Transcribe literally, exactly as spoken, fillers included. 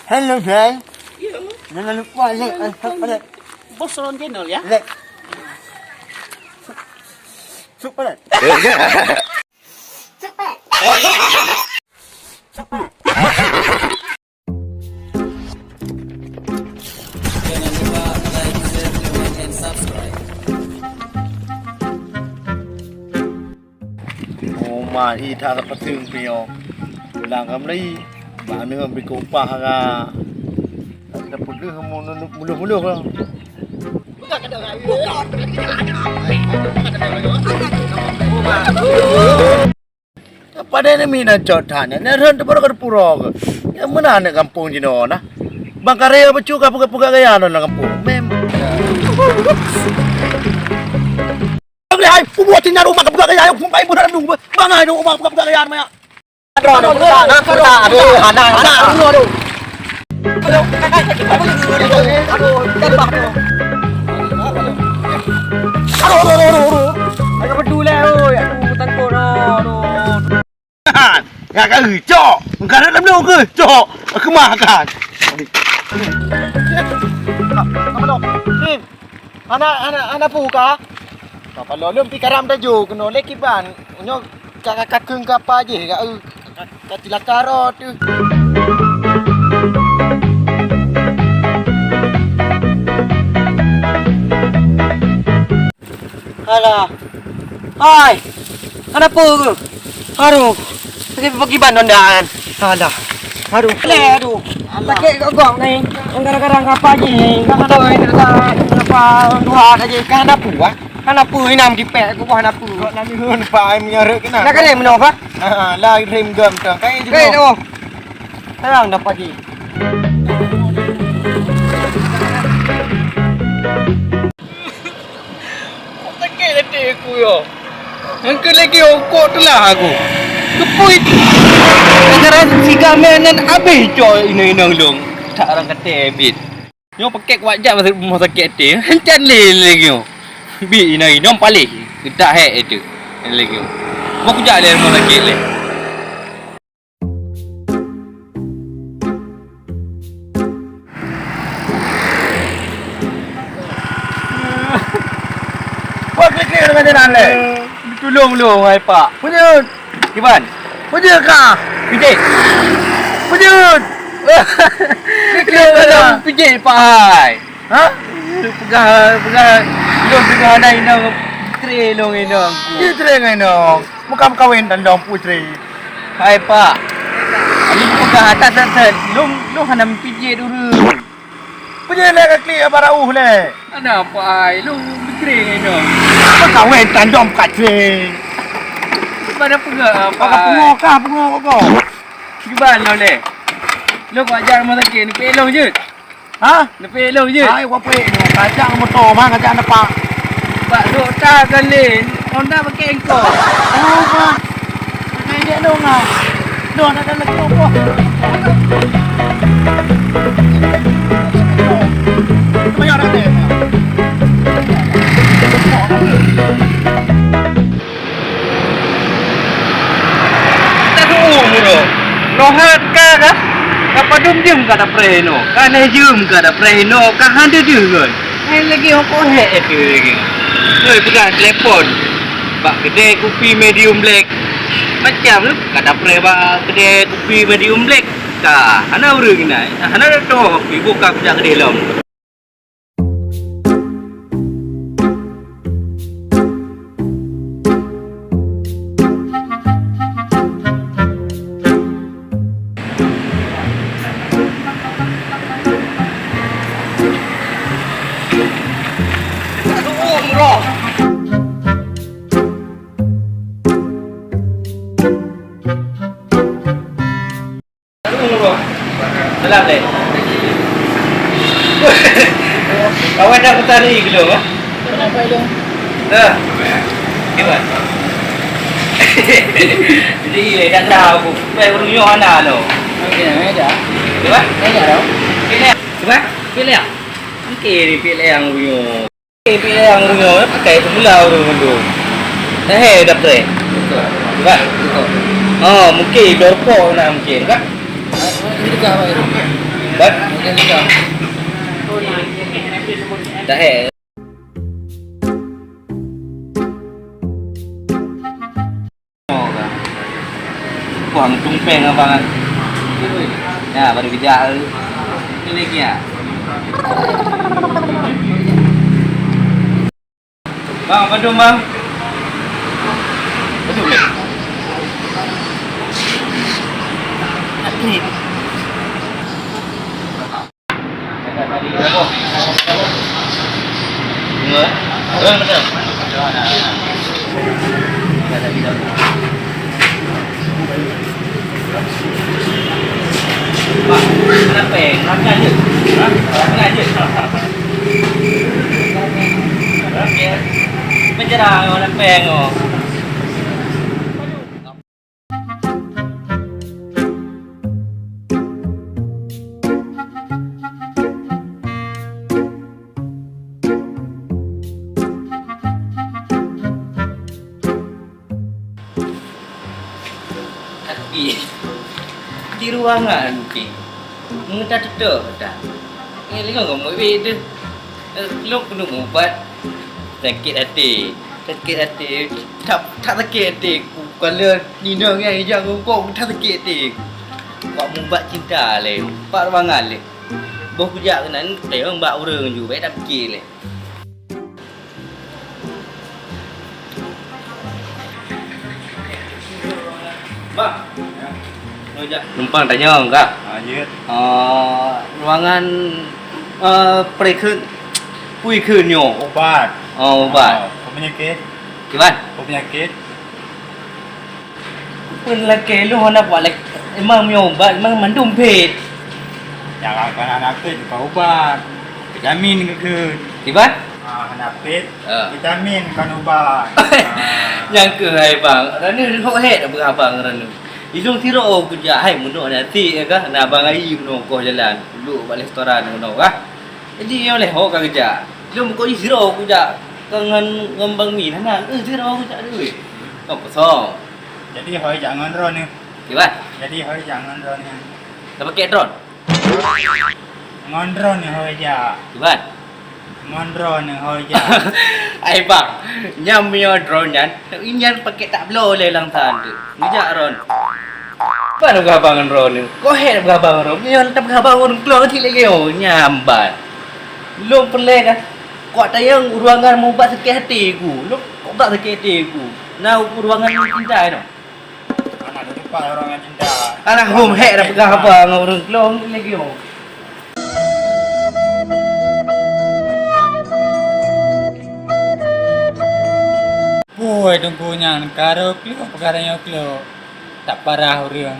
Hello, guys. Jangan lupa like and subscribe. Bos Ron Channel, ya. Like. Subscribe. Subscribe. Subscribe. Jangan lupa like, share, comment, and subscribe. Uma i that sapeue teung piôh. Pulang ka meuli. Bak neu bri keu upah ka. Tapi dah peugah mulu-mulu lah. Padahai nami na cok that nyan, nyan rhön teupeurok keu pura keu. Nyang meunan aneuk gampông jinoe na. Bang karya bacut ka peugah-peugah gaya lôn lam gampông. Mem. Hai, pubuet cina rumah ka peugah gaya, pun pai budak nunggu. Bangai dong rumah ka peugah gaya maya. Aduh, aduh, aduh, aduh, aduh, aduh, aduh. Aduh, aduh, aduh, aduh. Aduh, aduh, aduh, aduh. Agak betul lah, oi. Aku tangkap dah, aduh. Ngak kau cok. Engkau dalam lu ke? Cok. Aku makan. Apa tu? Sim. Hana, hana, hana peue ka? Ka paloe lôn pi karam tajô keunoe lé kiban. Nyoe ka, ka, ka kheun ka apa jih, ka, ka, ka cilaka droe teuh. Alah. Hai. Hana peue keuh? Aduh. Sakét pagi ban nonda kan. Alah. Aduh. Lé, aduh. Alah. Sakét gok-gok ni. Gara-gara ngapa ji? Ngapa, ngapa dua aja kan ada buah. Kan apa inam dipek aku buah apa? Kok nami hun pa ai menyarek kena. Nak kena menoh apa? Ha, lah rim gam tu. Kai juga. Kai tu. Sayang dapat ji. Kok sakét até aku ya? Nyang keu lagi ongkot teulah aku. Kepui. Gara-gara siga meunan habéh cok inong-inong lôn. Tak orang kata habéh. Nyoe pakai kuat jak masuk rumah sakit até. Hancam lé lagi nyoe. Bi inong-inong paléh. Getak hek itu. Lagi nyoe. Mau kujak lé rumah sakit lé. Buat klik-klik dengan jalan leh. Tulông lôn, hai Pak. Peujeuet. Kiban. Peujeuet kah? Pijit. Peujeuet. Klik-klik dengan jalan. Pijit, Pak hai. Ha? Peugah, peugah. Lôn peugah hana inong. Isteri lôn inong. Isteri ngon inong. Bukan kawin dan dong putri. Hai Pak. Lôn peugah atas set-set. Lôn, lôn hana meupijet ureueng. Peue lé ka klik abah rauh lé? Hana Pak ai. Lôn meutre ngon inong. Apa kawin tandom kacing? Pada peugah Pak ai. Pungo kah, pungo kok? Kiban lôn lé. Lôn kau ajar rumah sakit ni, pelong je. Ha? Neupeuék lôn jeuet. Hai, wapeuék nyoe. Kajak moto mah, kajak neupak. Bak dokta kan lé. Honda pakai engkau. Oh, mah. Pakai dia dong ah. Dong ada lagi apa? Banyak dah deh. Tadu muro. Nohat ka ka. Ka padum jeuem ka dapreh inoe. Ka lhèe jeuem ka dapreh inoe. Ka han deuh deuh ngon. Hai lagi hoko hek itu lagi. Oi, peugah telepon. Bak kedai kupi medium black. Macam tu ka dapreh bak kedai kupi medium black. Ka hana ureueng nai. Hana datang. Ibu ka kujak kedai lom. Salam deh. Kawan dah putari ke dong, ah? Kenapa dong? Dah. Gimana? Jadi, dah tahu. Baik, urung nyoh mana lo? Okey, ada. Coba? Ada dong. Pilih. Coba? Pilih. Okey, ni pilih yang urung nyoh. Eh, pilihan ureueng nyoe, eh, pakai pemula ureueng mandum. Eh, eh, dah pre. Betul. Kan? Betul. Oh, mungkin dorpok nak mungkin, kan? Ah, ini juga, Pak, ini. Dah, eh. Kuang tumpeng abang kan. Ya, baru bijak tu. Ni lagi ya. Bang, apa tu, bang? Apa tu, bang? Penjerang orang peng oh. Tapi di ruangan pih meuta tutoe dah. Ngieng lingong kamoe bit deuh. Eh, lôn keuneuk mubat. Sakét até, sakét até, that, that sakét até. Kukalon inong nyang ijak ngon kong, that sakét até. Bak mubat cinta lé, bak ruangan lé. Boh kujak keunan, tayong bak ureueng ju, bèk tapiké lé. Bah. Numpang tanyong kah? Ah, jeuet. Ah, ruangan, ah, peurikheun, peue kheun nyoe? Ubat. Oh, ubat. Ah, peue peunyakét? Kiban? Peue peunyakét? Peue lakèe lôn hana buet lé-, emang meunyoe ubat, emang mandum phét. Nyang kan hana phét bukan ubat. Vitamin kheun. Kiban? Ah, hana phét. Ah. Vitamin kon ubat. Ah. Nyang keuh hai bang, Rani hok hèk dak peugah bang Rani. Ilôn sidroe kujak hai meunoe nasi ya kah, na bang Ayi meunoe koh jalan, duek bak restoran meunoe kah. Jadi nyoe lé hok ka kujak. Ilôn buka jih sidroe kujak, ka ngon, ngon bang Min hana, eh sidroe kujak deh. Kong kosong. Jadi hôi jak ngon droeneuh. Kiban? Jadi hôi jak ngon droeneuh. Ka pakai drone? Ngon droeneuh hôi jak. Kiban? Ngon droeneuh hôi jak. Ai bang, nyan meunyoe droeneuh nyan, nyan pakai tak bloe lé lam tan tu. Ngejak droeneuh. Pan gabang droeneuh? Kok hèk gabang droeneuh? Nyan tak gabang ureueng keulong cit lagèe nyoe, nyan ban. Lôn peureulèe kan. Kuat tayong ruangan mubat sakét até ku. Lôn kok bak sakét até ku. Na ruangan cinta nyoe. Anak tu cepat orang ngan cinta. Alah, hom hek dah peugah haba ngon ureueng kelong lagi oh. Pui teungku nyan, karo klok peugah tanyoe klok. Tak parah ureueng.